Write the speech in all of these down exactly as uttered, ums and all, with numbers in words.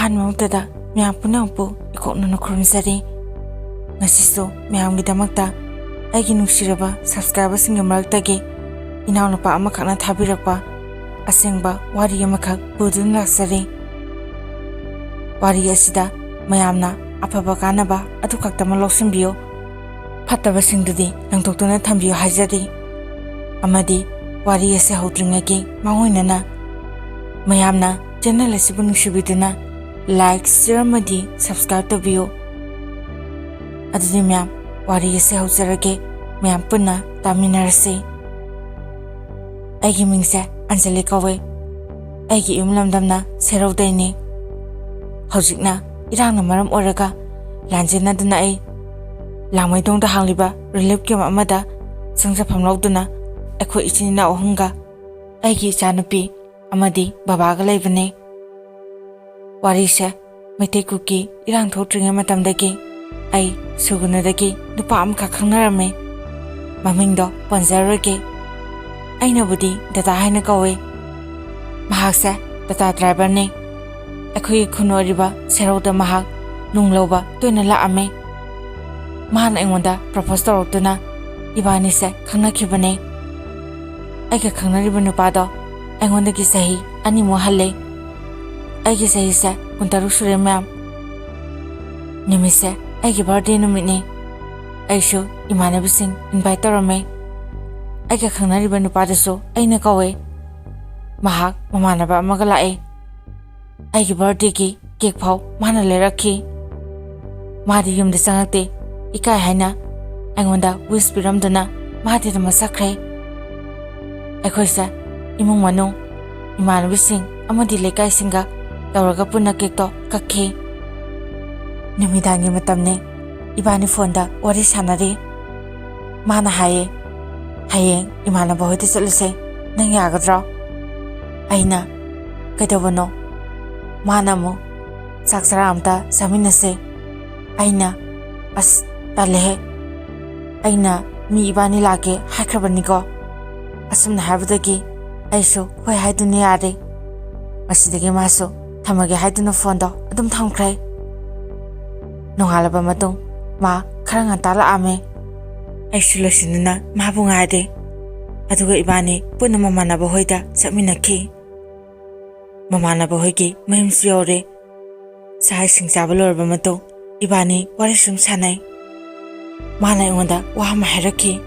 ꯑꯍꯥꯟꯕꯃꯛꯇꯗ ꯃꯌꯥꯝ ꯄꯨꯝꯅꯃꯛꯄꯨ ꯏꯀꯣꯛꯅꯅ ꯈꯨꯔꯨꯝꯖꯔꯤ꯫ ꯉꯁꯤꯁꯨ ꯃꯌꯥꯝꯒꯤꯗꯃꯛꯇ ꯑꯩꯒꯤ ꯅꯨꯡꯁꯤꯔꯕ subscriberꯁꯤꯡꯒꯤ ꯃꯔꯛꯇꯒꯤ ꯏꯅꯥꯎꯅꯨꯄꯥ ꯑꯃꯈꯛꯅ ꯊꯥꯕꯤꯔꯛꯄ ꯑꯁꯦꯡꯕ ꯋꯥꯔꯤ ꯑꯃꯈꯛ ꯄꯨꯗꯨꯅ ꯂꯥꯛꯆꯔꯤ꯫ ꯋꯥꯔꯤ ꯑꯁꯤꯗ ꯃꯌꯥꯝꯅ ꯑꯐꯕ ꯀꯥꯟꯅꯕ ꯑꯗꯨ ꯈꯛꯇꯃꯛ ꯂꯧꯁꯤꯟꯕꯤꯌꯨ꯫ ꯐꯠꯇꯕꯁꯤꯡꯗꯨꯗꯤ ꯂꯪꯊꯣꯛꯇꯨꯅ ꯊꯝꯕꯤꯌꯨ ꯍꯥꯏꯖꯔꯤ꯫ ꯑꯃꯗꯤ ꯋꯥꯔꯤ ꯑꯁꯤ ꯍꯧꯗ꯭ꯔꯤꯉꯩꯒꯤ ꯃꯥꯡꯑꯣꯏꯅꯅ ꯃꯌꯥꯝꯅ channel ꯑꯁꯤꯕꯨ ꯅꯨꯡꯁꯤꯕꯤꯗꯨꯅ like, share ꯑꯃꯗꯤ subscribe ꯇꯧꯕꯤꯌꯨ꯫ ꯑꯗꯨꯗꯤ ꯃꯌꯥꯝ, ꯋꯥꯔꯤ ꯑꯁꯤ ꯍꯧꯖꯔꯒꯦ, ꯃꯌꯥꯝ ꯄꯨꯟꯅ ꯇꯥꯃꯤꯟꯅꯔꯁꯤ꯫ ꯑꯩꯒꯤ ꯃꯤꯡꯁꯦ ꯑꯟꯖꯂꯤ ꯀꯧꯋꯦ꯫ ꯑꯩꯒꯤ ꯏꯌꯨꯝ ꯂꯝꯗꯝꯅ ꯁꯦꯔꯧꯗꯩꯅꯤ꯫ ꯍꯧꯖꯤꯛꯅ ꯏꯔꯥꯡꯅ ꯃꯔꯝ ꯑꯣꯏꯔꯒ ꯂꯥꯟꯖꯦꯟꯅꯗꯨꯅ ꯑꯩ ꯂꯥꯡꯃꯩꯗꯣꯡꯗ ꯍꯥꯡꯂꯤꯕ relief camp ꯑꯃꯗ ꯆꯪꯖꯐꯝ ꯂꯧꯗꯨꯅ ꯑꯩꯈꯣꯏ ꯏꯆꯤꯟ ꯏꯅꯥꯎ ꯑꯍꯨꯝꯒ ꯑꯩꯒꯤ ꯏꯆꯥꯅꯨꯄꯤ ꯑꯃꯗꯤ ꯕꯕꯥꯒ ꯂꯩꯕꯅꯤ꯫ ꯋꯥꯔꯤꯁꯦ ꯃꯩꯇꯩ ꯀꯨꯀꯤ ꯏꯔꯥꯡ ꯊꯣꯛꯇ꯭ꯔꯤꯉꯩ ꯃꯇꯝꯗꯒꯤ ꯑꯩ ꯁꯨꯒꯨꯅꯨꯗꯒꯤ ꯅꯨꯄꯥ ꯑꯃꯈꯛ ꯈꯪꯅꯔꯝꯃꯤ꯫ ꯃꯃꯤꯡꯗꯣ ꯄꯟꯖꯔꯣꯏꯒꯦ꯫ ꯑꯩꯅꯕꯨꯗꯤ ꯗꯗꯥ ꯍꯥꯏꯅ ꯀꯧꯏ꯫ ꯃꯍꯥꯛꯁꯦ ꯇꯥꯇꯥ driverꯅꯤ꯫ ꯑꯩꯈꯣꯏꯒꯤ ꯈꯨꯟ ꯑꯣꯏꯔꯤꯕ ꯁꯦꯔꯧꯗ ꯃꯍꯥꯛ ꯅꯨꯡ ꯂꯧꯕ ꯇꯣꯏꯅ ꯂꯥꯛꯑꯝꯃꯤ꯫ ꯃꯍꯥꯛꯅ ꯑꯩꯉꯣꯟꯗ propose ꯇꯧꯔꯛꯇꯨꯅ ꯏꯕꯥꯅꯤꯁꯦ ꯈꯪꯅꯈꯤꯕꯅꯤ꯫ ꯑꯩꯒ ꯈꯪꯅꯔꯤꯕ ꯅꯨꯄꯥꯗꯣ ꯑꯩꯉꯣꯟꯗꯒꯤ ꯆꯍꯤ ꯑꯅꯤꯃꯨꯛ ꯍꯜꯂꯦ꯫ ꯑꯩꯒꯤ ꯆꯍꯤꯁꯦ ꯀꯨꯟꯇꯔꯨꯛ ꯁꯨꯔꯦ ꯃꯌꯥꯝ꯫ ꯅꯨꯃꯤꯠꯁꯦ ꯑꯩꯒꯤ birthday ꯅꯨꯃꯤꯠꯅꯤ꯫ ꯑꯩꯁꯨ ꯏꯃꯥꯟꯅꯕꯤꯁꯤꯡ invite ꯇꯧꯔꯝꯃꯦ꯫ ꯑꯩꯒ ꯈꯪꯅꯔꯤꯕ ꯅꯨꯄꯥꯗꯨꯁꯨ ꯑꯩꯅ ꯀꯧꯋꯦ꯫ ꯃꯍꯥꯛ ꯃꯃꯥꯟꯅꯕ ꯑꯃꯒ ꯂꯥꯛꯑꯦ꯫ ꯑꯩꯒꯤ birthdayꯒꯤ cake ꯐꯥꯎ ꯃꯥꯅ ꯂꯩꯔꯛꯈꯤ꯫ ꯃꯥꯗꯤ ꯌꯨꯝꯗ ꯆꯪꯉꯛꯇꯦ꯫ ꯏꯀꯥꯏ ꯍꯥꯏꯅ ꯑꯩꯉꯣꯟꯗ wish ꯄꯤꯔꯝꯗꯨꯅ ꯃꯥꯗꯤ ꯑꯗꯨꯝ ꯆꯠꯈ꯭ꯔꯦ꯫ ꯑꯩꯈꯣꯏꯁꯦ ꯏꯃꯨꯡ ꯃꯅꯨꯡ, ꯏꯃꯥꯟꯅꯕꯤꯁꯤꯡ ꯑꯃꯗꯤ ꯂꯩꯀꯥꯏꯁꯤꯡꯒ ꯇꯧꯔꯒ ꯄꯨꯟꯅ cakeꯇꯣ ꯀꯛꯈꯤ꯫ ꯅꯨꯃꯤꯗꯥꯡꯒꯤ ꯃꯇꯝꯅꯤ꯫ ꯏꯕꯥꯅꯤ phoneꯗ ꯋꯥꯔꯤ ꯁꯥꯟꯅꯔꯤ꯫ ꯃꯥꯅ ꯍꯥꯏꯌꯦ, "ꯍꯌꯦꯡ ꯏꯃꯥꯟꯅꯕ ꯍꯣꯏꯗ ꯆꯠꯂꯨꯁꯦ, ꯅꯪ ꯌꯥꯒꯗ꯭ꯔꯣ?" ꯑꯩꯅ, "ꯀꯩꯗꯧꯕꯅꯣ?" ꯃꯥꯅ ꯑꯃꯨꯛ, "ꯆꯥꯛ ꯆꯔꯥ ꯑꯝꯇ ꯆꯥꯃꯤꯟꯅꯁꯦ꯫" ꯑꯩꯅ, "ꯑꯁ, ꯇꯜꯂꯦꯍꯦ꯫ ꯑꯩꯅ ꯃꯤ ꯏꯕꯥꯅꯤ ꯂꯥꯛꯀꯦ ꯍꯥꯏꯈ꯭ꯔꯕꯅꯤꯀꯣ꯫" ꯑꯁꯨꯝꯅ ꯍꯥꯏꯕꯗꯒꯤ ꯑꯩꯁꯨ ꯍꯣꯏ ꯍꯥꯏꯗꯨꯅ ꯌꯥꯔꯦ꯫ ꯃꯁꯤꯗꯒꯤ ꯃꯥꯁꯨ ꯊꯝꯃꯒꯦ ꯍꯥꯏꯗꯨꯅ ꯐꯣꯟꯗꯣ ꯑꯗꯨꯝ ꯊꯝꯈ꯭ꯔꯦ꯫ ꯅꯣꯡꯉꯥꯜꯂꯕ ꯃꯇꯨꯡ ꯃꯥ ꯈꯔ ꯉꯟꯇꯥ ꯂꯥꯛꯑꯝꯃꯦ꯫ ꯑꯩꯁꯨ ꯂꯣꯏꯁꯤꯟꯗꯨꯅ ꯃꯥꯕꯨ ꯉꯥꯏꯔꯦ꯫ ꯑꯗꯨꯒ ꯏꯕꯥꯅꯤ ꯄꯨꯟꯅ ꯃꯃꯥꯟꯅꯕ ꯍꯣꯏꯗ ꯆꯠꯃꯤꯟꯅꯈꯤ꯫ ꯃꯃꯥꯟꯅꯕ ꯍꯣꯏꯒꯤ ꯃꯌꯨꯝꯁꯨ ꯌꯧꯔꯦ꯫ ꯆꯥꯛ ꯏꯁꯤꯡ ꯆꯥꯕ ꯂꯣꯏꯔꯕ ꯃꯇꯨꯡ ꯏꯕꯥꯅꯤ ꯋꯥꯔꯤ ꯁꯨꯝ ꯁꯥꯟꯅꯩ꯫ ꯃꯥꯅ ꯑꯩꯉꯣꯟꯗ ꯋꯥ ꯑꯃ ꯍꯥꯏꯔꯛꯈꯤ꯫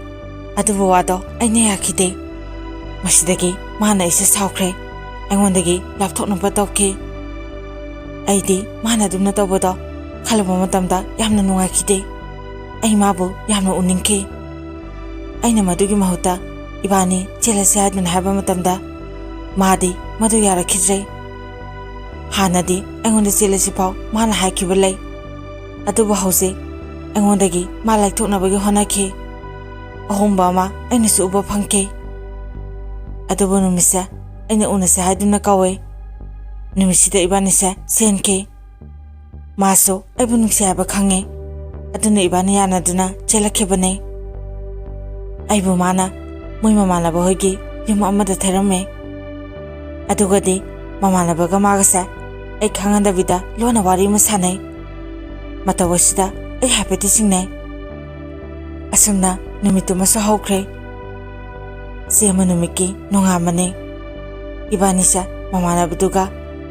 ꯑꯗꯨꯕꯨ ꯋꯥꯗꯣ ꯑꯩꯅ ꯌꯥꯈꯤꯗꯦ꯫ ꯃꯁꯤꯗꯒꯤ ꯃꯥꯅ ꯑꯩꯁꯦ ꯁꯥꯎꯈ꯭ꯔꯦ꯫ ꯑꯩꯉꯣꯟꯗꯒꯤ ꯂꯥꯞꯊꯣꯛꯅꯕ ꯇꯧꯈꯤ꯫ ꯑꯩꯗꯤ ꯃꯥꯅ ꯑꯗꯨꯝꯅ ꯇꯧꯕꯗꯣ ꯈꯜꯂꯨꯕ ꯃꯇꯝꯗ ꯌꯥꯝꯅ ꯅꯨꯡꯉꯥꯏꯈꯤꯗꯦ꯫ ꯑꯩ ꯃꯥꯕꯨ ꯌꯥꯝꯅ ꯎꯅꯤꯡꯈꯤ꯫ ꯑꯩꯅ ꯃꯗꯨꯒꯤ ꯃꯍꯨꯠꯇ ꯏꯕꯥꯅꯤ ꯆꯦꯜꯂꯁꯤ ꯍꯥꯏꯗꯨꯅ ꯍꯥꯏꯕ ꯃꯇꯝꯗ ꯃꯥꯗꯤ ꯃꯗꯨ ꯌꯥꯔꯛꯈꯤꯗ꯭ꯔꯦ꯫ ꯍꯥꯟꯅꯗꯤ ꯑꯩꯉꯣꯟꯗ ꯆꯦꯜꯂꯁꯤ ꯐꯥꯎ ꯃꯥꯅ ꯍꯥꯏꯈꯤꯕ ꯂꯩ꯫ ꯑꯗꯨꯕꯨ ꯍꯧꯖꯤꯛ ꯑꯩꯉꯣꯟꯗꯒꯤ ꯃꯥ ꯂꯥꯏꯊꯣꯛꯅꯕꯒꯤ ꯍꯣꯠꯅꯈꯤ꯫ ꯑꯍꯣꯡꯕ ꯑꯃ ꯑꯩꯅꯁꯨ ꯎꯕ ꯐꯪꯈꯤ꯫ ꯑꯗꯨꯕꯨ ꯅꯨꯃꯤꯠꯁꯦ ꯑꯩꯅ ꯎꯅꯁꯦ ꯍꯥꯏꯗꯨꯅ ꯀꯧꯏ꯫ ꯅꯨꯃꯤꯠꯁꯤꯗ ꯏꯕꯥꯅꯤꯁꯦ ꯆꯦꯟꯈꯤ꯫ ꯃꯥꯁꯨ ꯑꯩꯕꯨ ꯅꯨꯡꯁꯤ ꯍꯥꯏꯕ ꯈꯪꯉꯤ꯫ ꯑꯗꯨꯅ ꯏꯕꯥꯅꯤ ꯌꯥꯅꯗꯨꯅ ꯆꯦꯜꯂꯛꯈꯤꯕꯅꯤ꯫ ꯑꯩꯕꯨ ꯃꯥꯅ ꯃꯣꯏ ꯃꯃꯥꯟꯅꯕ ꯍꯣꯏꯒꯤ ꯌꯨꯝ ꯑꯃꯗ ꯊꯩꯔꯝꯃꯦ꯫ ꯑꯗꯨꯒꯗꯤ ꯃꯃꯥꯟꯅꯕꯒ ꯃꯥꯒꯁꯦ ꯑꯩ ꯈꯪꯍꯟꯗꯕꯤꯗ ꯂꯣꯟꯅ ꯋꯥꯔꯤ ꯑꯃ ꯁꯥꯟꯅꯩ꯫ ꯃꯇꯧ ꯑꯁꯤꯗ ꯑꯩ ꯍꯥꯏꯐꯦꯠꯇꯤ ꯆꯤꯡꯅꯩ꯫ ꯑꯁꯨꯝꯅ ꯅꯨꯃꯤꯠꯇꯨꯃꯁꯨ ꯍꯧꯈ꯭ꯔꯦ꯫ ꯆꯦꯟꯕ ꯅꯨꯃꯤꯠꯀꯤ ꯅꯣꯡꯉꯥꯟꯕꯅꯤ꯫ ꯏꯕꯥꯅꯤꯁꯦ ꯃꯃꯥꯟꯅꯕꯗꯨꯒ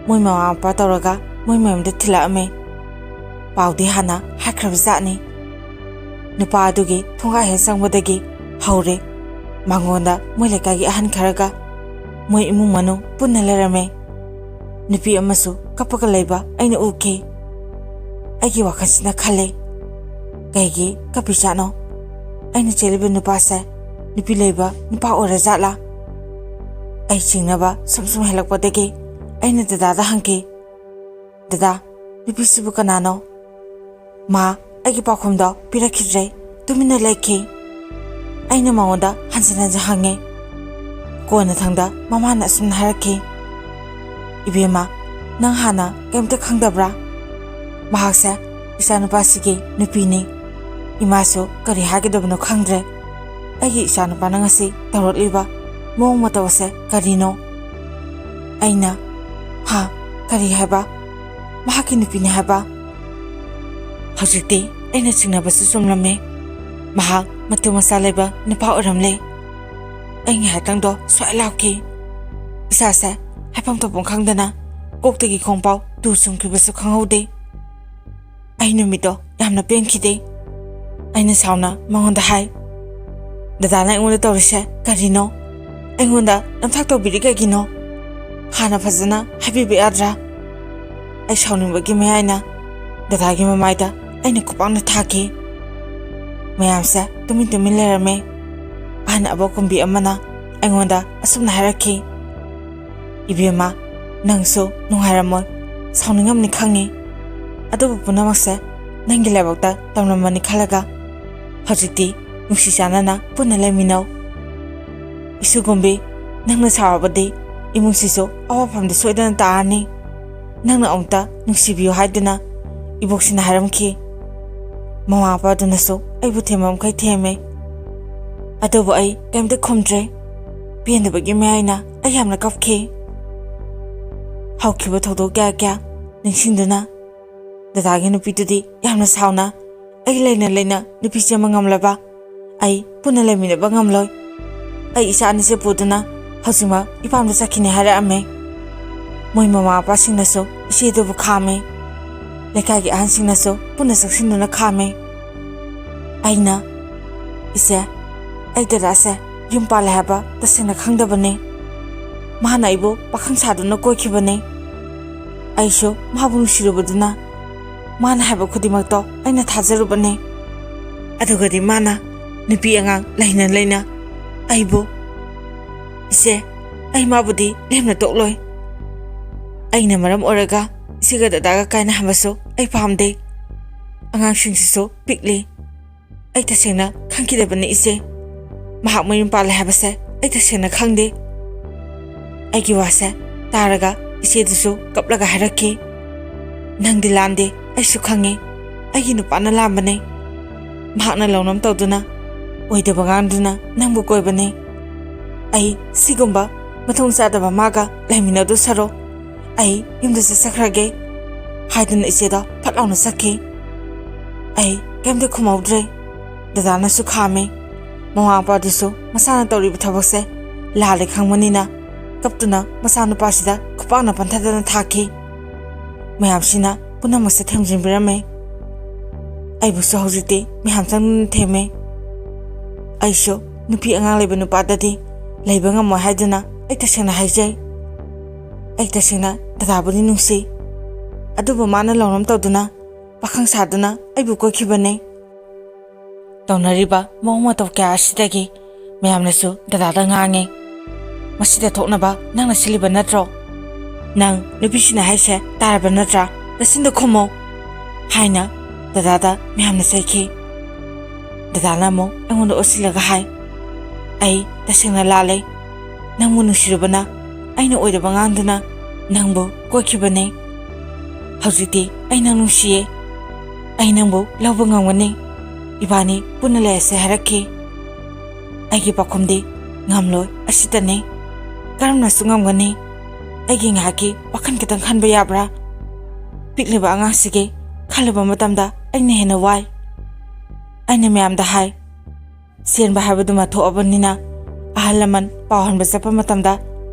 ꯃꯣꯏ ꯃꯃꯥ ꯃꯄꯥ ꯇꯧꯔꯒ ꯃꯣꯏ ꯃꯌꯨꯝꯗ ꯊꯤꯜꯂꯛꯑꯝꯃꯦ꯫ ꯄꯥꯎꯗꯤ ꯍꯥꯟꯅ ꯍꯥꯏꯈ꯭ꯔꯕ ꯖꯥꯠꯅꯤ꯫ ꯅꯨꯄꯥ ꯑꯗꯨꯒꯤ ꯊꯣꯡꯒꯥꯏ ꯍꯦꯛ ꯆꯪꯕꯗꯒꯤ ꯍꯧꯔꯦ꯫ ꯃꯉꯣꯟꯗ ꯃꯣꯏ ꯂꯩꯀꯥꯏꯒꯤ ꯑꯍꯟ ꯈꯔꯒ ꯃꯣꯏ ꯏꯃꯨꯡ ꯃꯅꯨꯡ ꯄꯨꯟꯅ ꯂꯩꯔꯝꯃꯦ꯫ ꯅꯨꯄꯤ ꯑꯃꯁꯨ ꯀꯞꯄꯒ ꯂꯩꯕ ꯑꯩꯅ ꯎꯈꯤ꯫ ꯑꯩꯒꯤ ꯋꯥꯈꯜꯁꯤꯅ ꯈꯜꯂꯦ, "ꯀꯩꯒꯤ ꯀꯞꯄꯤꯖꯥꯠꯅꯣ? ꯑꯩꯅ ꯆꯦꯜꯂꯤꯕ ꯅꯨꯄꯥꯁꯦ ꯅꯨꯄꯤ ꯂꯩꯕ ꯅꯨꯄꯥ ꯑꯣꯏꯔꯖꯥꯠꯂꯥ?" ꯑꯩ ꯆꯤꯡꯅꯕ ꯁꯨꯝ ꯁꯨꯝ ꯍꯦꯜꯂꯛꯄꯗꯒꯤ ꯑꯩꯅ ꯗꯗꯥꯗ ꯍꯪꯈꯤ, "ꯗꯗꯥ, ꯅꯨꯄꯤꯁꯤꯕꯨ ꯀꯅꯥꯅꯣ?" ꯃꯥ ꯑꯩꯒꯤ ꯄꯥꯎꯈꯨꯝꯗꯣ ꯄꯤꯔꯛꯈꯤꯗ꯭ꯔꯦ, ꯇꯨꯃꯤꯟꯅ ꯂꯩꯈꯤ꯫ ꯑꯩꯅ ꯃꯉꯣꯟꯗ ꯍꯟꯖꯤꯟ ꯍꯟꯖꯤꯟ ꯍꯪꯉꯦ꯫ ꯀꯣꯟꯅꯊꯪꯗ ꯃꯃꯥꯅ ꯑꯁꯨꯝꯅ ꯍꯥꯏꯔꯛꯈꯤ, "ꯏꯕꯦꯝꯃ, ꯅꯪ ꯍꯥꯟꯅ ꯀꯩꯝꯇ ꯈꯪꯗꯕ꯭ꯔꯥ? ꯃꯍꯥꯛꯁꯦ ꯏꯆꯥꯅꯨꯄꯥꯁꯤꯒꯤ ꯅꯨꯄꯤꯅꯤ꯫ ꯏꯃꯥꯁꯨ ꯀꯔꯤ ꯍꯥꯏꯒꯗꯕꯅꯣ ꯈꯪꯗ꯭ꯔꯦ꯫ ꯑꯩꯒꯤ ꯏꯆꯥꯅꯨꯄꯥꯅ ꯉꯁꯤ ꯇꯧꯔꯛꯂꯤꯕ ꯃꯑꯣꯡ ꯃꯇꯧ ꯑꯁꯦ ꯀꯔꯤꯅꯣ?" ꯑꯩꯅ, "ꯍꯥ, ꯀꯔꯤ ꯍꯥꯏꯕ? ꯃꯍꯥꯛꯀꯤ ꯅꯨꯄꯤꯅꯤ ꯍꯥꯏꯕ? ꯍꯧꯖꯤꯛꯇꯤ ꯑꯩꯅ ꯆꯤꯡꯅꯕꯁꯨ ꯆꯨꯝꯂꯝꯃꯦ꯫ ꯃꯍꯥꯛ ꯃꯇꯨ ꯃꯆꯥ ꯂꯩꯕ ꯅꯨꯄꯥ ꯑꯣꯏꯔꯝꯂꯦ꯫ ꯑꯩ ꯉꯥꯏꯍꯥꯛꯇꯪꯗꯣ ꯁ꯭ꯋꯥꯏ ꯂꯥꯎꯈꯤ꯫ ꯏꯁꯥꯁꯦ ꯍꯥꯏꯐꯝ ꯊꯣꯛꯐꯝ ꯈꯪꯗꯅ ꯀꯣꯛꯇꯒꯤ ꯈꯣꯡꯐꯥꯎ ꯇꯨ ꯆꯨꯡꯈꯤꯕꯁꯨ ꯈꯪꯍꯧꯗꯦ꯫ ꯑꯩ ꯅꯨꯃꯤꯠꯇꯣ ꯌꯥꯝꯅ ꯄꯦꯟꯈꯤꯗꯦ꯫ ꯑꯩꯅ ꯁꯥꯎꯅ ꯃꯉꯣꯟꯗ ꯍꯥꯏ, "ꯗꯗꯥꯅ ꯑꯩꯉꯣꯟꯗ ꯇꯧꯔꯤꯁꯦ ꯀꯔꯤꯅꯣ? ꯑꯩꯉꯣꯟꯗ ꯅꯝꯊꯥꯛ ꯇꯧꯕꯤꯔꯤ ꯀꯩꯒꯤꯅꯣ? ꯍꯥꯟꯅ ꯐꯖꯅ ꯍꯥꯏꯕꯤꯕ ꯌꯥꯗ꯭ꯔꯥ?" ꯑꯩ ꯁꯥꯎꯅꯤꯡꯕꯒꯤ ꯃꯌꯥꯏꯅ ꯗꯗꯥꯒꯤ ꯃꯃꯥꯏꯗ ꯑꯩꯅ ꯈꯨꯄꯥꯛꯅ ꯊꯥꯈꯤ꯫ ꯃꯌꯥꯝꯁꯦ ꯇꯨꯃꯤꯟ ꯇꯨꯃꯤꯟ ꯂꯩꯔꯝꯃꯦ꯫ ꯑꯍꯟ ꯑꯕꯣꯛꯀꯨꯝꯕꯤ ꯑꯃꯅ ꯑꯩꯉꯣꯟꯗ ꯑꯁꯨꯝꯅ ꯍꯥꯏꯔꯛꯈꯤ, "ꯏꯕꯦꯝꯃ, ꯅꯪꯁꯨ ꯅꯨꯡꯉꯥꯏꯔꯝꯃꯣꯏ, ꯁꯥꯎꯅꯤꯡꯉꯝꯅꯤ ꯈꯪꯉꯤ꯫ ꯑꯗꯨꯕꯨ ꯄꯨꯝꯅꯃꯛꯁꯦ ꯅꯪꯒꯤ ꯂꯥꯏꯕꯛꯇ ꯇꯝꯂꯝꯕꯅꯤ ꯈꯜꯂꯒ ꯍꯧꯖꯤꯛꯇꯤ ꯅꯨꯡꯁꯤ ꯆꯥꯟꯅꯅ ꯄꯨꯟꯅ ꯂꯩꯃꯤꯟꯅꯧ꯫ ꯏꯁꯨꯒꯨꯝꯕꯤ, ꯅꯪꯅ ꯁꯥꯎꯔꯕꯗꯤ ꯏꯃꯨꯡꯁꯤꯁꯨ ꯑꯋꯥꯐꯝꯗ ꯁꯣꯏꯗꯅ ꯇꯥꯔꯅꯤ꯫ ꯅꯪꯅ ꯑꯃꯨꯛꯇ ꯅꯨꯡꯁꯤꯕꯤꯌꯨ ꯍꯥꯏꯗꯨꯅ ꯏꯕꯣꯛꯁꯤꯅ ꯍꯥꯏꯔꯝꯈꯤ꯫ ꯃꯃꯥ ꯃꯄꯥꯗꯨꯅꯁꯨ ꯑꯩꯕꯨ ꯊꯦꯝꯕ ꯃꯈꯩ ꯊꯦꯝꯃꯦ꯫ ꯑꯗꯨꯕꯨ ꯑꯩ ꯀꯩꯝꯇ ꯈꯨꯝꯗ꯭ꯔꯦ꯫ ꯄꯦꯟꯗꯕꯒꯤ ꯃꯌꯥꯏꯅ ꯑꯩ ꯌꯥꯝꯅ ꯀꯞꯈꯤ꯫ ꯍꯧꯈꯤꯕ ꯊꯧꯗꯣꯛ ꯀꯌꯥ ꯀꯌꯥ ꯅꯤꯡꯁꯤꯡꯗꯨꯅ ꯗꯗꯥꯒꯤ ꯅꯨꯄꯤꯗꯨꯗꯤ ꯌꯥꯝꯅ ꯁꯥꯎꯅ ꯑꯩ ꯂꯩꯅ ꯂꯩꯅ ꯅꯨꯄꯤ ꯆꯦꯟꯕ ꯉꯝꯂꯕ ꯑꯩ ꯄꯨꯟꯅ ꯂꯩꯃꯤꯟꯅꯕ ꯉꯝꯂꯣꯏ꯫ ꯑꯩ ꯏꯆꯥ ꯑꯅꯤꯁꯦ ꯄꯨꯗꯨꯅ ꯍꯧꯖꯤꯛꯃꯛ ꯏꯄꯥꯝꯗ ꯆꯠꯈꯤꯅꯤ ꯍꯥꯏꯔꯛꯑꯝꯃꯦ꯫ ꯃꯣꯏ ꯃꯃꯥ ꯃꯄꯥꯁꯤꯡꯅꯁꯨ ꯏꯆꯦꯗꯨꯕꯨ ꯈꯥꯝꯃꯦ꯫ ꯂꯩꯀꯥꯏꯒꯤ ꯑꯍꯟꯁꯤꯡꯅꯁꯨ ꯄꯨꯟꯅ ꯆꯪꯁꯤꯟꯗꯨꯅ ꯈꯥꯝꯃꯦ꯫ ꯑꯩꯅ, "ꯏꯆꯦ, ꯑꯩ ꯗꯗꯥꯁꯦ ꯌꯨꯝ ꯄꯥꯜꯂꯦ ꯍꯥꯏꯕ ꯇꯁꯦꯡꯅ ꯈꯪꯗꯕꯅꯦ꯫ ꯃꯥꯅ ꯑꯩꯕꯨ ꯄꯥꯈꯪ ꯁꯥꯗꯨꯅ ꯀꯣꯏꯈꯤꯕꯅꯦ꯫ ꯑꯩꯁꯨ ꯃꯥꯕꯨ ꯅꯨꯡꯁꯤꯔꯨꯕꯗꯨꯅ ꯃꯥꯅ ꯍꯥꯏꯕ ꯈꯨꯗꯤꯡꯃꯛꯇꯣ ꯑꯩꯅ ꯊꯥꯖꯔꯨꯕꯅꯦ꯫ ꯑꯗꯨꯒꯗꯤ ꯃꯥꯅ ꯅꯨꯄꯤ ꯑꯉꯥꯡ ꯂꯩꯅ ꯂꯩꯅ ꯑꯩꯕꯨ, ꯏꯆꯦ, ꯑꯩ ꯃꯥꯕꯨꯗꯤ ꯂꯦꯝꯅ ꯇꯣꯛꯂꯣꯏ꯫ ꯑꯩꯅ ꯃꯔꯝ ꯑꯣꯏꯔꯒ ꯏꯆꯦꯒ ꯗꯗꯥꯒ ꯀꯥꯏꯅꯍꯟꯕꯁꯨ ꯑꯩ ꯄꯥꯝꯗꯦ꯫ ꯑꯉꯥꯡꯁꯤꯡꯁꯤꯁꯨ ꯄꯤꯛꯂꯤ꯫ ꯑꯩ ꯇꯁꯦꯡꯅ ꯈꯪꯈꯤꯗꯕꯅꯤ ꯏꯆꯦ꯫ ꯃꯍꯥꯛ ꯃꯌꯨꯝ ꯄꯥꯜꯂꯦ ꯍꯥꯏꯕꯁꯦ ꯑꯩ ꯇꯁꯦꯡꯅ ꯈꯪꯗꯦ꯫" ꯑꯩꯒꯤ ꯋꯥꯁꯦ ꯇꯥꯔꯒ ꯏꯆꯦꯗꯨꯁꯨ ꯀꯞꯂꯒ ꯍꯥꯏꯔꯛꯈꯤ, "ꯅꯪꯗꯤ ꯂꯥꯟꯗꯦ, ꯑꯩꯁꯨ ꯈꯪꯉꯤ꯫ ꯑꯩꯒꯤ ꯅꯨꯄꯥꯅ ꯂꯥꯟꯕꯅꯦ꯫ ꯃꯍꯥꯛꯅ ꯂꯧꯅꯝ ꯇꯧꯗꯨꯅ, ꯑꯣꯏꯗꯕ ꯉꯥꯡꯗꯨꯅ ꯅꯪꯕꯨ ꯀꯣꯏꯕꯅꯦ꯫ ꯑꯩ ꯁꯤꯒꯨꯝꯕ ꯃꯊꯣꯡ ꯆꯥꯗꯕ ꯃꯥꯒ ꯂꯩꯃꯤꯟꯅꯗꯧ ꯁꯔꯨꯛ "ꯑꯩ ꯌꯨꯝꯗ ꯆꯠꯆꯈ꯭ꯔꯒꯦ" ꯍꯥꯏꯗꯨꯅ ꯏꯆꯦꯗꯣ ꯐꯠ ꯂꯥꯎꯅ ꯆꯠꯈꯤ꯫ ꯑꯩ ꯀꯩꯝꯇ ꯈꯨꯝꯍꯧꯗ꯭ꯔꯦ꯫ ꯗꯗꯥꯅꯁꯨ ꯈꯥꯝꯃꯦ꯫ ꯃꯃꯥ ꯃꯄꯥꯗꯨꯁꯨ ꯃꯁꯥꯅ ꯇꯧꯔꯤꯕ ꯊꯕꯛꯁꯦ ꯂꯥꯜꯂꯦ ꯈꯪꯕꯅꯤꯅ ꯀꯞꯇꯨꯅ ꯃꯆꯥꯅꯨꯄꯥꯁꯤꯗ ꯈꯨꯄꯥꯛꯅ ꯄꯟꯊꯗꯅ ꯊꯥꯈꯤ꯫ ꯃꯌꯥꯝꯁꯤꯅ ꯄꯨꯝꯅꯃꯛꯁꯦ ꯊꯦꯝꯖꯤꯟꯕꯤꯔꯝꯃꯦ꯫ ꯑꯩꯕꯨꯁꯨ ꯍꯧꯖꯤꯛꯇꯤ ꯃꯌꯥꯝ ꯆꯪꯗꯨꯅ ꯊꯦꯝꯃꯦ꯫ ꯑꯩꯁꯨ ꯅꯨꯄꯤ ꯑꯉꯥꯡ ꯂꯩꯕ ꯅꯨꯄꯥꯗꯗꯤ ꯂꯩꯕ ꯉꯝꯃꯣꯏ ꯍꯥꯏꯗꯨꯅ ꯑꯩ ꯇꯁꯦꯡꯅ ꯍꯥꯏꯖꯩ꯫ ꯑꯩ ꯇꯁꯦꯡꯅ ꯗꯗꯥꯕꯨꯗꯤ ꯅꯨꯡꯁꯤ, ꯑꯗꯨꯕꯨ ꯃꯥꯅ ꯂꯧꯔꯝ ꯇꯧꯗꯨꯅ ꯄꯥꯈꯪ ꯁꯥꯗꯨꯅ ꯑꯩꯕꯨ ꯀꯣꯏꯈꯤꯕꯅꯤ꯫ ꯇꯧꯅꯔꯤꯕ ꯃꯑꯣꯡ ꯃꯇꯧ ꯀꯌꯥ ꯑꯁꯤꯗꯒꯤ ꯃꯌꯥꯝꯅꯁꯨ ꯗꯗꯥꯗ ꯉꯥꯡꯉꯦ꯫ "ꯃꯁꯤꯗ ꯊꯣꯛꯅꯕ ꯅꯪꯅ ꯁꯤꯜꯂꯤꯕ ꯅꯠꯇ꯭ꯔꯣ? ꯅꯪ ꯅꯨꯄꯤꯁꯤꯅ ꯍꯥꯏꯁꯦ ꯇꯥꯔꯕ ꯅꯠꯇ꯭ꯔꯥ? ꯅꯆꯤꯟꯗꯣ ꯈꯨꯝꯃꯣ" ꯍꯥꯏꯅ ꯗꯗꯥꯗ ꯃꯌꯥꯝꯅ ꯆꯩꯈꯤ꯫ ꯗꯗꯥꯅ ꯑꯃꯨꯛ ꯑꯩꯉꯣꯟꯗ ꯑꯣꯟꯁꯤꯜꯂꯒ ꯍꯥꯏ, "ꯑꯩ ꯇꯁꯦꯡꯅ ꯂꯥꯜꯂꯦ꯫ ꯅꯪꯕꯨ ꯅꯨꯡꯁꯤꯔꯨꯕꯅ ꯑꯩꯅ ꯑꯣꯏꯗꯕ ꯉꯥꯡꯗꯨꯅ ꯅꯪꯕꯨ ꯀꯣꯏꯈꯤꯕꯅꯤ꯫ ꯍꯧꯖꯤꯛꯇꯤ ꯑꯩ ꯅꯪ ꯅꯨꯡꯁꯤꯌꯦ꯫ ꯑꯩ ꯅꯪꯕꯨ ꯂꯧꯕ ꯉꯝꯒꯅꯤ꯫ ꯏꯕꯥꯅꯤ ꯄꯨꯟꯅ ꯂꯩꯔꯁꯦ" ꯍꯥꯏꯔꯛꯈꯤ꯫ ꯑꯩꯒꯤ ꯄꯥꯎꯈꯨꯝꯗꯤ, "ꯉꯝꯂꯣꯏ, ꯑꯁꯤꯇꯅꯤ꯫ ꯀꯔꯝꯅꯁꯨ ꯉꯝꯒꯅꯤ? ꯑꯩꯒꯤ ꯉꯥꯏꯍꯥꯛꯀꯤ ꯋꯥꯈꯜ ꯈꯤꯇꯪ ꯈꯟꯕ ꯌꯥꯕ꯭ꯔꯥ? ꯄꯤꯛꯂꯤꯕ ꯑꯉꯥꯡꯁꯤꯒꯤ ꯈꯜꯂꯨꯕ ꯃꯇꯝꯗ ꯑꯩꯅ ꯍꯦꯟꯅ ꯋꯥꯏ꯫ ꯑꯩꯅ ꯃꯌꯥꯝꯗ ꯍꯥꯏ, ꯆꯦꯟꯕ ꯍꯥꯏꯕꯗꯨꯃ ꯊꯣꯛꯑꯕꯅꯤꯅ ꯑꯍꯜ ꯂꯃꯟ ꯄꯥꯎ ꯍꯟꯕ ꯆꯠꯄ ꯃꯇꯝꯗ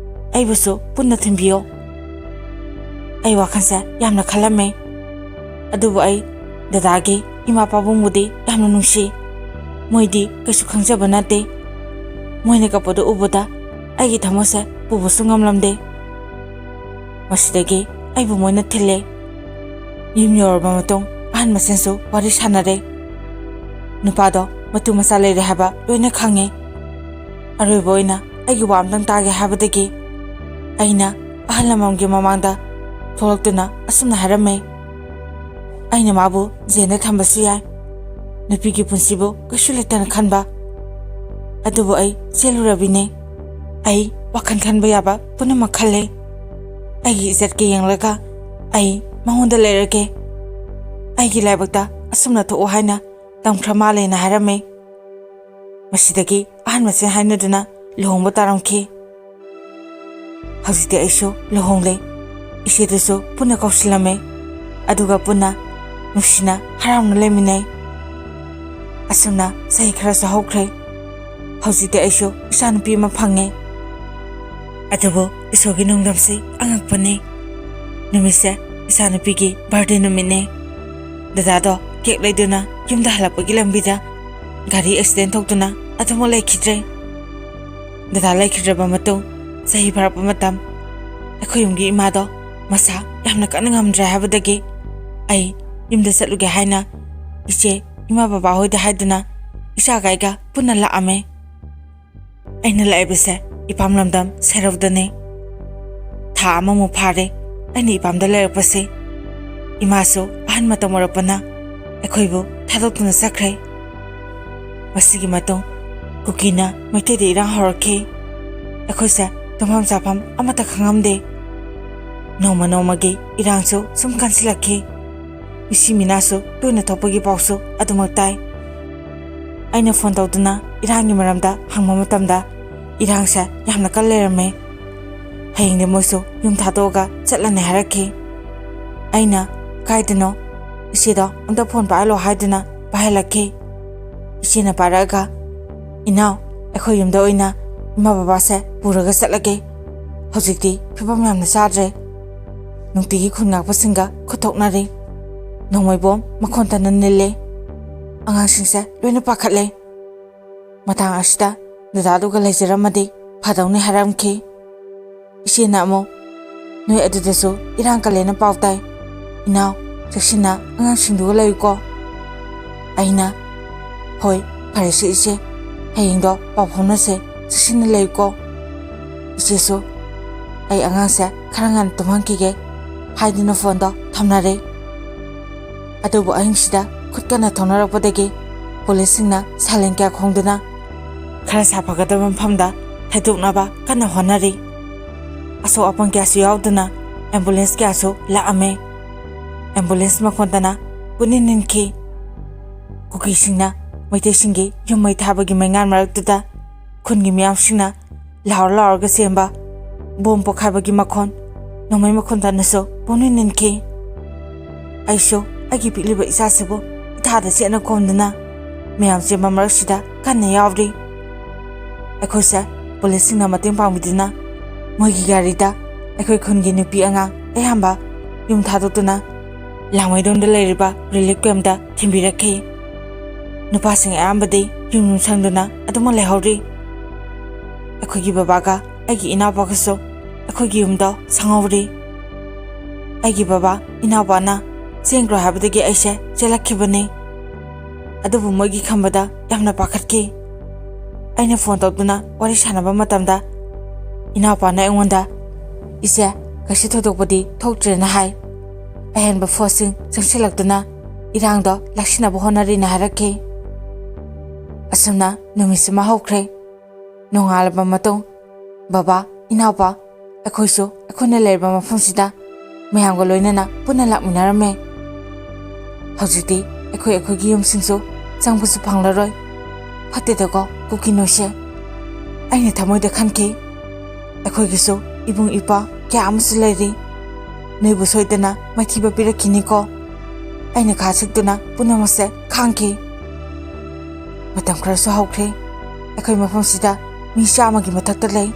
ꯑꯩꯕꯨꯁꯨ ꯄꯨꯟꯅ ꯊꯤꯟꯕꯤꯌꯣ"꯫ ꯑꯩ ꯋꯥꯈꯜꯁꯦ ꯌꯥꯝꯅ ꯈꯜꯂꯝꯃꯦ꯫ ꯑꯗꯨꯕꯨ ꯑꯩ ꯗꯗꯥꯒꯤ ꯏꯃꯥ ꯄꯥꯕꯨꯡꯕꯨꯗꯤ ꯌꯥꯝꯅ ꯅꯨꯡꯁꯤ꯫ ꯃꯣꯏꯗꯤ ꯀꯩꯁꯨ ꯈꯪꯖꯕ ꯅꯠꯇꯦ꯫ ꯃꯣꯏꯅ ꯀꯞꯄꯗꯨ ꯎꯕꯗ ꯑꯩꯒꯤ ꯊꯃꯣꯏꯁꯦ ꯄꯨꯕꯁꯨ ꯉꯝꯂꯝꯗꯦ꯫ ꯃꯁꯤꯗꯒꯤ ꯑꯩꯕꯨ ꯃꯣꯏꯅ ꯊꯤꯜꯂꯦ꯫ ꯌꯨꯝ ꯌꯧꯔꯕ ꯃꯇꯨꯡ ꯑꯍꯟ ꯃꯁꯦꯟꯁꯨ ꯋꯥꯔꯤ ꯁꯥꯟꯅꯔꯦ꯫ ꯅꯨꯄꯥꯗꯣ ꯃꯇꯨ ꯃꯆꯥ ꯂꯩꯔꯦ ꯍꯥꯏꯕ ꯂꯣꯏꯅ ꯈꯪꯉꯦ꯫ ꯑꯔꯣꯏꯕ ꯑꯣꯏꯅ ꯑꯩꯒꯤ ꯋꯥ ꯑꯝꯇꯪ ꯇꯥꯒꯦ ꯍꯥꯏꯕꯗꯒꯤ ꯑꯩꯅ ꯑꯍꯜ ꯂꯃꯟꯒꯤ ꯃꯃꯥꯡꯗ ꯊꯣꯛꯂꯛꯇꯨꯅ ꯑꯁꯨꯝꯅ ꯍꯥꯏꯔꯝꯃꯦ, "ꯑꯩꯅ ꯃꯥꯕꯨ ꯖꯦꯜꯗ ꯊꯝꯕꯁꯨ ꯌꯥꯏ, ꯅꯨꯄꯤꯒꯤ ꯄꯨꯟꯁꯤꯕꯨ ꯀꯩꯁꯨ ꯂꯩꯇꯅ ꯈꯟꯕ꯫ ꯑꯗꯨꯕꯨ ꯑꯩ ꯆꯦꯜꯂꯨꯔꯕꯤꯅꯦ꯫ ꯑꯩ ꯋꯥꯈꯜ ꯈꯟꯕ ꯌꯥꯕ ꯄꯨꯝꯅꯃꯛ ꯈꯜꯂꯦ꯫ ꯑꯩꯒꯤ ꯏꯖꯠꯀ ꯌꯦꯡꯂꯒ ꯑꯩ ꯃꯉꯣꯟꯗ ꯂꯩꯔꯒꯦ꯫ ꯑꯩꯒꯤ ꯂꯥꯏꯕꯛꯇ ꯑꯁꯨꯝꯅ ꯊꯣꯛꯎ ꯍꯥꯏꯅ ꯇꯝꯈ꯭ꯔ ꯃꯥꯜꯂꯦꯅ" ꯍꯥꯏꯔꯝꯃꯦ꯫ ꯃꯁꯤꯗꯒꯤ ꯑꯍꯟ ꯃꯁꯦꯟ ꯍꯥꯏꯅꯗꯨꯅ ꯂꯨꯍꯣꯡꯕ ꯇꯥꯔꯝꯈꯤ꯫ ꯍꯧꯖꯤꯛꯇꯤ ꯑꯩꯁꯨ ꯂꯨꯍꯣꯡꯂꯦ꯫ ꯏꯆꯦꯗꯨꯁꯨ ꯄꯨꯟꯅ ꯀꯧꯁꯤꯜꯂꯝꯃꯦ꯫ ꯑꯗꯨꯒ ꯄꯨꯟꯅ ꯅꯨꯡꯁꯤꯅ ꯍꯔꯥꯎꯅ ꯂꯩꯃꯤꯟꯅꯩ꯫ ꯑꯁꯨꯝꯅ ꯆꯍꯤ ꯈꯔꯁꯨ ꯍꯧꯈ꯭ꯔꯦ꯫ ꯍꯧꯖꯤꯛꯇꯤ ꯑꯩꯁꯨ ꯏꯆꯥꯅꯨꯄꯤ ꯑꯃ ꯐꯪꯉꯦ꯫ ꯑꯗꯨꯕꯨ ꯏꯁꯣꯔꯒꯤ ꯅꯣꯡꯗꯝꯁꯤ ꯑꯉꯛꯄꯅꯤ꯫ ꯅꯨꯃꯤꯠꯁꯦ ꯏꯆꯥꯅꯨꯄꯤꯒꯤ ꯕꯥꯔꯗꯦ ꯅꯨꯃꯤꯠꯅꯦ꯫ ꯗꯗꯥꯗꯣ ꯀꯦꯛ ꯂꯩꯗꯨꯅ ꯌꯨꯝꯗ ꯍꯜꯂꯛꯄꯒꯤ ꯂꯝꯕꯤꯗ ꯒꯥꯔꯤ ꯑꯦꯛꯁꯤꯗꯦꯟ ꯊꯣꯛꯇꯨꯅ ꯑꯗꯨꯃꯛ ꯂꯩꯈꯤꯗ꯭ꯔꯦ꯫ ꯗꯗꯥ ꯂꯩꯈꯤꯗ꯭ꯔꯕ ꯃꯇꯨꯡ ꯆꯍꯤ ꯐꯥꯔꯛꯄ ꯃꯇꯝ, ꯑꯩꯈꯣꯏ ꯌꯨꯝꯒꯤ ꯏꯃꯥꯗꯣ ꯃꯁꯥ ꯌꯥꯝꯅ ꯀꯟꯅ ꯉꯝꯗ꯭ꯔꯦ ꯍꯥꯏꯕꯗꯒꯤ ꯑꯩ ꯌꯨꯝꯗ ꯆꯠꯂꯨꯒꯦ ꯍꯥꯏꯅ ꯏꯆꯦ ꯏꯃꯥ ꯕꯕꯥ ꯍꯣꯏꯗ ꯍꯥꯏꯗꯨꯅ ꯏꯆꯥꯒꯥꯏꯒ ꯄꯨꯟꯅ ꯂꯥꯛꯑꯝꯃꯦ꯫ ꯑꯩꯅ ꯂꯥꯛꯏꯕꯁꯦ ꯏꯄꯥꯝ ꯂꯝꯗꯝ ꯁꯦꯔꯧꯗꯅꯦ꯫ ꯊꯥ ꯑꯃꯃꯨꯛ ꯐꯥꯔꯦ ꯑꯩꯅ ꯏꯄꯥꯝꯗ ꯂꯩꯔꯛꯄꯁꯦ꯫ ꯏꯃꯥꯁꯨ ꯑꯍꯟ ꯃꯇꯝ ꯑꯣꯏꯔꯛꯄꯅ ꯑꯩꯈꯣꯏꯕꯨ ꯊꯥꯗꯣꯛꯇꯨꯅ ꯆꯠꯈ꯭ꯔꯦ꯫ ꯃꯁꯤꯒꯤ ꯃꯇꯨꯡ ꯀꯨꯀꯤꯅ ꯃꯩꯇꯩꯗ ꯏꯔꯥꯡ ꯍꯧꯔꯛꯈꯤ꯫ ꯑꯩꯈꯣꯏꯁꯦ ꯇꯨꯝꯐꯝ ꯆꯥꯐꯝ ꯑꯃꯠꯇ ꯈꯪꯉꯝꯗꯦ꯫ ꯅꯣꯡꯃ ꯅꯣꯡꯃꯒꯤ ꯏꯔꯥꯡꯁꯨ ꯁꯨꯝ ꯀꯟꯁꯤꯜꯂꯛꯈꯤ꯫ ꯃꯤꯁꯤ ꯃꯤꯅꯥꯁꯨ ꯇꯣꯏꯅ ꯊꯣꯛꯄꯒꯤ ꯄꯥꯎꯁꯨ ꯑꯗꯨꯃꯛ ꯇꯥꯏ꯫ ꯑꯩꯅ ꯐꯣꯟ ꯇꯧꯗꯨꯅ ꯏꯔꯥꯡꯒꯤ ꯃꯔꯝꯗ ꯍꯪꯕ ꯃꯇꯝꯗ ꯏꯔꯥꯡꯁꯦ ꯌꯥꯝꯅ ꯀꯜ ꯂꯩꯔꯝꯃꯦ꯫ ꯍꯌꯦꯡꯗꯤ ꯃꯣꯏꯁꯨ ꯌꯨꯝ ꯊꯥꯗꯣꯛꯑꯒ ꯆꯠꯂꯅꯤ ꯍꯥꯏꯔꯛꯈꯤ꯫ ꯑꯩꯅ, "ꯀꯥꯏꯗꯅꯣ? ꯏꯆꯦꯗꯣ ꯑꯝꯇ ꯐꯣꯟ ꯄꯥꯏꯍꯜꯂꯣ" ꯍꯥꯏꯗꯨꯅ ꯄꯥꯏꯍꯜꯂꯛꯈꯤ꯫ ꯏꯆꯦꯅ ꯄꯥꯏꯔꯛꯑꯒ, "ꯏꯅꯥꯎ, ꯑꯩꯈꯣꯏ ꯌꯨꯝꯗ ꯑꯣꯏꯅ ꯏꯃꯥ ꯕꯕꯥꯁꯦ ꯄꯨꯔꯒ ꯆꯠꯂꯒꯦ꯫ ꯍꯧꯖꯤꯛꯇꯤ ꯐꯤꯕꯝ ꯌꯥꯝꯅ ꯆꯥꯗ꯭ꯔꯦ꯫ ꯅꯨꯡꯇꯤꯒꯤ ꯈꯨꯟ ꯉꯥꯛꯄꯁꯤꯡꯒ ꯈꯨꯠꯊꯣꯛꯅꯔꯤ꯫ ꯅꯣꯡꯃꯩꯕꯣꯝ ꯃꯈꯣꯟ ꯇꯥꯅ ꯅꯤꯜꯂꯦ꯫ ꯑꯉꯥꯡꯁꯤꯡꯁꯦ ꯂꯣꯏꯅ ꯄꯥꯈꯠꯂꯦ꯫ ꯃꯇꯥꯡ ꯑꯁꯤꯗ ꯗꯗꯥꯗꯨꯒ ꯂꯩꯖꯔꯝꯃꯗꯤ ꯐꯗꯧꯅꯤ" ꯍꯥꯏꯔꯝꯈꯤ꯫ ꯏꯆꯦꯅ ꯑꯃꯨꯛ, "ꯅꯣꯏ ꯑꯗꯨꯗꯁꯨ ꯏꯔꯥꯡ ꯀꯜꯂꯦꯅ ꯄꯥꯎ ꯇꯥꯏ꯫ ꯏꯅꯥꯎ, ꯆꯦꯛꯁꯤꯟꯅ ꯑꯉꯥꯡꯁꯤꯡꯗꯨꯒ ꯂꯩꯌꯨꯀꯣ꯫ ꯑꯩꯅ, "ꯍꯣꯏ, ꯐꯔꯦꯁꯦ ꯏꯆꯦ, ꯍꯌꯦꯡꯗꯣ ꯄꯥꯎ ꯐꯥꯎꯅꯁꯦ, ꯆꯦꯛꯁꯤꯟꯅ ꯂꯩꯌꯨꯀꯣ꯫ ꯏꯆꯦꯁꯨ, ꯑꯩ ꯑꯉꯥꯡꯁꯦ ꯈꯔ ꯉꯟꯅ ꯇꯨꯝꯍꯟꯈꯤꯒꯦ" ꯍꯥꯏꯗꯨꯅ ꯐꯣꯟꯗꯣ ꯊꯝꯅꯔꯦ꯫ ꯑꯗꯨꯕꯨ ꯑꯍꯤꯡꯁꯤꯗ ꯈꯨꯠ ꯀꯟꯅ ꯊꯧꯅꯔꯛꯄꯗꯒꯤ ꯄꯨꯂꯤꯁꯁꯤꯡꯅ ꯁꯥꯏꯂꯦꯟ ꯀꯌꯥ ꯈꯣꯡꯗꯨꯅ ꯈꯔ ꯁꯥꯐꯒꯗꯕ ꯃꯐꯝꯗ ꯊꯩꯗꯣꯛꯅꯕ ꯀꯟꯅ ꯍꯣꯠꯅꯔꯤ꯫ ꯑꯁꯣꯛ ꯑꯄꯟ ꯀꯌꯥꯁꯨ ꯌꯥꯎꯗꯨꯅ ꯑꯦꯝꯕꯨꯂꯦꯟꯁ ꯀꯌꯥꯁꯨ ꯂꯥꯛꯑꯝꯃꯦ꯫ ꯑꯦꯝꯕꯨꯂꯦꯟꯁ ꯃꯈꯣꯟꯗꯅ ꯄꯨꯅꯤꯟ ꯅꯤꯟꯈꯤ꯫ ꯀꯨꯀꯤꯁꯤꯡꯅ ꯃꯩꯇꯩꯁꯤꯡꯒꯤ ꯌꯨꯝ ꯃꯩ ꯊꯥꯕꯒꯤ ꯃꯩꯉꯥꯟ ꯃꯔꯛꯇꯨꯗ ꯈꯨꯟꯒꯤ ꯃꯤꯌꯥꯝꯁꯤꯡꯅ ꯂꯥꯎꯔ ꯂꯥꯎꯔꯒ ꯆꯦꯟꯕ ꯕꯣꯝ ꯄꯣꯈꯥꯏꯕꯒꯤ ꯃꯈꯣꯟ, ꯅꯣꯡꯃꯩ ꯃꯈꯣꯟ ꯇꯥꯅꯁꯨ ꯄꯨꯛꯅꯤꯡ ꯅꯤꯟꯈꯤ꯫ ꯑꯩꯁꯨ ꯑꯩꯒꯤ ꯄꯤꯛꯂꯤꯕ ꯏꯆꯥꯁꯤꯕꯨ ꯏꯊꯥꯗ ꯆꯦꯠꯅ ꯈꯣꯝꯗꯨꯅ ꯃꯌꯥꯝ ꯆꯦꯟꯕ ꯃꯔꯛꯁꯤꯗ ꯀꯟꯅ ꯌꯥꯎꯔꯤ꯫ ꯑꯩꯈꯣꯏꯁꯦ ꯄꯨꯂꯤꯁꯁꯤꯡꯅ ꯃꯇꯦꯡ ꯄꯥꯡꯕꯤꯗꯨꯅ ꯃꯣꯏꯒꯤ ꯒꯥꯔꯤꯗ ꯑꯩꯈꯣꯏ ꯈꯨꯟꯒꯤ ꯅꯨꯄꯤ ꯑꯉꯥꯡ ꯑꯌꯥꯝꯕ ꯌꯨꯝ ꯊꯥꯗꯣꯛꯇꯨꯅ ꯂꯥꯡꯃꯩꯗꯣꯡꯗ ꯂꯩꯔꯤꯕ ꯔꯤꯂꯤꯐ ꯀꯦꯝꯞꯇ ꯊꯤꯟꯕꯤꯔꯛꯈꯤ꯫ ꯅꯨꯄꯥꯁꯤꯡ ꯑꯌꯥꯝꯕꯗꯤ ꯌꯨꯝ ꯌꯨꯝ ꯁꯪꯗꯨꯅ ꯑꯗꯨꯃꯛ ꯂꯩꯍꯧꯔꯤ꯫ ꯑꯩꯈꯣꯏꯒꯤ ꯕꯕꯥꯒ ꯑꯩꯒꯤ ꯏꯅꯥꯎꯄꯥꯒꯁꯨ ꯑꯩꯈꯣꯏꯒꯤ ꯌꯨꯝꯗ ꯁꯪꯍꯧꯔꯤ꯫ ꯑꯩꯒꯤ ꯕꯕꯥ ꯏꯅꯥꯎꯄꯥꯅ ꯆꯦꯟꯈ꯭ꯔꯣ ꯍꯥꯏꯕꯗꯒꯤ ꯑꯩꯁꯦ ꯆꯦꯜꯂꯛꯈꯤꯕꯅꯤ꯫ ꯑꯗꯨꯕꯨ ꯃꯣꯏꯒꯤ ꯈꯟꯕꯗ ꯌꯥꯝꯅ ꯄꯥꯈꯠꯈꯤ꯫ ꯑꯩꯅ ꯐꯣꯟ ꯇꯧꯗꯨꯅ ꯋꯥꯔꯤ ꯁꯥꯟꯅꯕ ꯃꯇꯝꯗ ꯏꯅꯥꯎꯄꯥꯅ ꯑꯩꯉꯣꯟꯗ, "ꯏꯆꯦ, ꯀꯩꯁꯨ ꯊꯣꯏꯗꯣꯛꯄꯗꯤ ꯊꯣꯛꯇ꯭ꯔꯦꯅ" ꯍꯥꯏ꯫ ꯑꯍꯦꯟꯕ ꯐꯣꯔꯁꯁꯤꯡ ꯆꯪꯁꯤꯜꯂꯛꯇꯨꯅ ꯏꯔꯥꯡꯗꯣ ꯂꯥꯛꯁꯤꯟꯅꯕ ꯍꯣꯠꯅꯔꯤꯅ ꯍꯥꯏꯔꯛꯈꯤ꯫ ꯑꯁꯨꯝꯅ ꯅꯨꯃꯤꯠꯁꯤꯃ ꯍꯧꯈ꯭ꯔꯦ꯫ ꯅꯣꯡꯉꯥꯜꯂꯕ ꯃꯇꯨꯡ ꯕꯕꯥ, ꯏꯅꯥꯎꯄꯥ, ꯑꯩꯈꯣꯏꯁꯨ ꯑꯩꯈꯣꯏꯅ ꯂꯩꯔꯤꯕ ꯃꯐꯝꯁꯤꯗ ꯃꯌꯥꯝꯒ ꯂꯣꯏꯅꯅ ꯄꯨꯟꯅ ꯂꯥꯛꯃꯤꯟꯅꯔꯝꯃꯦ꯫ ꯍꯧꯖꯤꯛꯇꯤ ꯑꯩꯈꯣꯏ ꯑꯩꯈꯣꯏꯒꯤ ꯌꯨꯝꯁꯤꯡꯁꯨ ꯆꯪꯕꯁꯨ ꯐꯪꯂꯔꯣꯏ꯫ ꯐꯠꯇꯦꯗꯀꯣ ꯀꯨꯀꯤ ꯅꯣꯏꯁꯦ꯫ ꯑꯩꯅ ꯊꯃꯣꯏꯗ ꯈꯟꯈꯤ, "ꯑꯩꯈꯣꯏꯒꯤꯁꯨ ꯏꯕꯨꯡ ꯏꯄ꯭ꯋꯥ ꯀꯌꯥ ꯑꯃꯁꯨ ꯂꯩꯔꯤ꯫ ꯅꯣꯏꯕꯨ ꯁꯣꯏꯗꯅ ꯃꯥꯏꯊꯤꯕ ꯄꯤꯔꯛꯈꯤꯅꯤꯀꯣ"꯫ ꯑꯩꯅ ꯈꯥ ꯁꯤꯛꯇꯨꯅ ꯄꯨꯝꯅꯃꯛꯁꯦ ꯈꯥꯡꯈꯤ꯫ ꯃꯇꯝ ꯈꯔꯁꯨ ꯍꯧꯈ꯭ꯔꯦ꯫ ꯑꯩꯈꯣꯏ ꯃꯐꯝꯁꯤꯗ ꯃꯤ ꯆꯥꯝꯃꯒꯤ ꯃꯊꯛꯇ ꯂꯩ꯫